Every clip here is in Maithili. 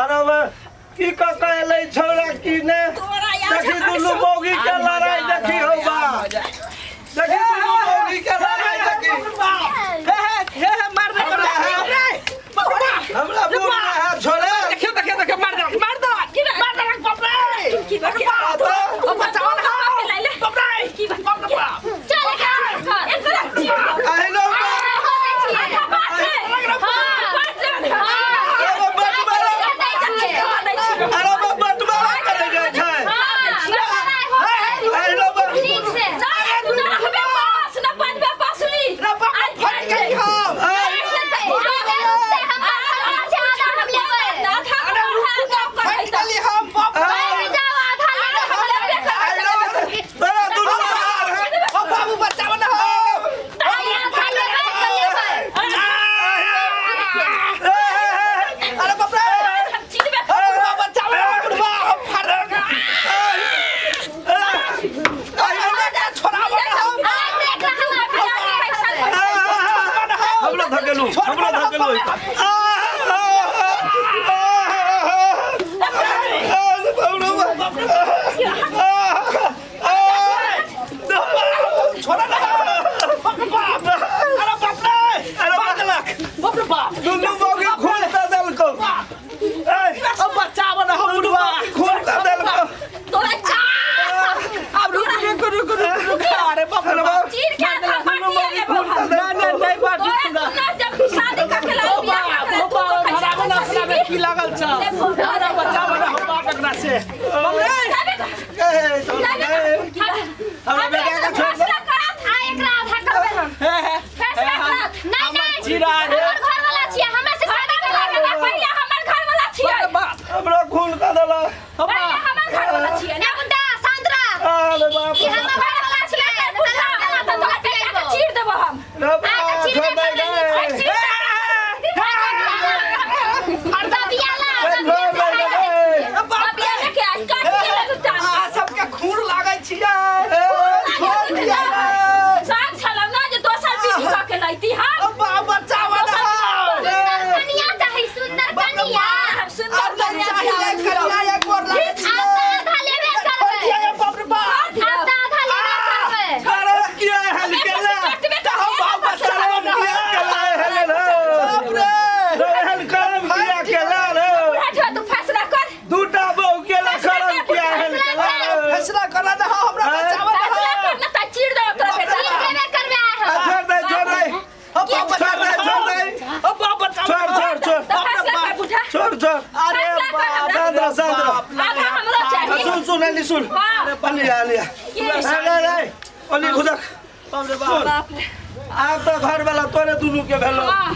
अरे बे, की कऽ के एलै छौड़ा की ने तोरा याद देखी दुनू मौगी के लड़ाई देखी हौ बा देखी दुनू मौगी के लड़ाई देखी हे हे हे मार दे हमरा है हमरा बूढ़ में है छोड़े देखियो देखियो देखियो मार दे मार दे मार दे बाप रे की बात तो ओ बचाओ ना बाप रे की बात बाप रे बाप चल एकरा एकरा चीर दो। आहिलो बा आधा बात है। हाँ, बात दे। एगो बटवारा अरे बा बटवारा करे जाइ छै आहिलो बा ठीक से नहीं, तू ना रहबे पास, ना बनबे पसली। रे बाप रे फट गई हम अरे रुक जा फट गई हम बाप रे आहिलो बा तोरा दुनू बाहर है ओ बाबू बचाओ ना ए, ए, ए, अरे बाप रे अरे बुढ़वा बचाओ ना बुढ़वा हम फट गए छोड़ाओ ना हम हमरा धकेलू हमरा धकेलू छोड़ा ना बाप रे बाप अरे बाप रे अरे बाप लाख बाप रे बाप दुनू बगी खून दे देलकौ ए, अब बचाओ ना हम दुनू बुढ़वा बगी खून दे देलकौ अब रुक रुक रुक रुक रुक अरे बाप रे बाप दुनू बगी खून दे ना ना देलकौ नहीं बात ना ओ बाप ओ बाप धराबो ना अपना में की लागल छ अरे बचाओ ना हम बाप एकरा से बाप रे ए, छोड़ दे। हमरा बेटा के छोड़ दे हे हे चिरा रे बाप हमरा खून दे देलक अरे बाप रे चीर देबो हम रे बाप, छोड़ दे रे। छोड़ दे रे। आ सबके खून लागै छियै ए, छोड़ दिया रे। साग छलौ ना जे दोसर बीबी कऽ के लैती हम अब बाप बचाओ ना सुंदर कनिया हम सुंदर अब नहीं कन्या चाहिए कन्या एक और लागै आब छियै तऽ आधा लेबे छोड़ दिया करबै ये बाप रे बाप आब तऽ आधा लेबे करबै करब किया हल केला तऽ हम बाप बचाओ ना किया केला हल रे बाप रे रे हल करब किया केला रे तू फैसला कर दूटा बहू केला करब किया हल केला रे फैसला करा ना हमरा बचाओ ना फैसला कर ना त चीर देबो तोरा बेटा चीर देबे करबै आइ आ, हम छोड़ दे छोड़ दे अब बाप छोड़ दे छोड़ दे अब बाप बचाओ छोड़ छोड़ छोड़ त फैसला कर बुझा छोड़ छोड़ अरे बाप शांत रह, शांत रह। आधा हमरो आ, चाही सुन सुन अली सुन हाँ। अली अली अरे रे अली खुदक बाप रे बाप सुन बाप रे आब तऽ घर वाला तोरे दुनू के भेलो हाँ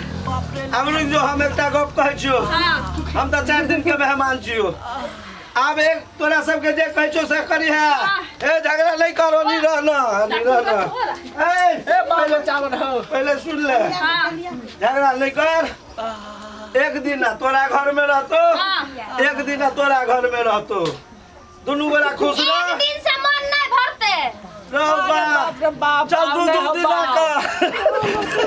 हम रुक जो हम एकटा गप कहै छियो हाँ हम तऽ 4 दिन के मेहमान छियो आब एक तोरा सबके जे कहै छियो से करी है ए झगड़ा नहीं करो नी रहना नी रहना ए ए बाप बचाओ ना पहले सुन ले हाँ झगड़ा नहीं कर एक दिन तोरा घर में रहतो एक दिन तोरा घर में रहतो दुनू गोरा खुश रह एक दिन से मन नहीं भरते रह बा बाप रे बाप चल दू बाप रे दू दिन बाप। का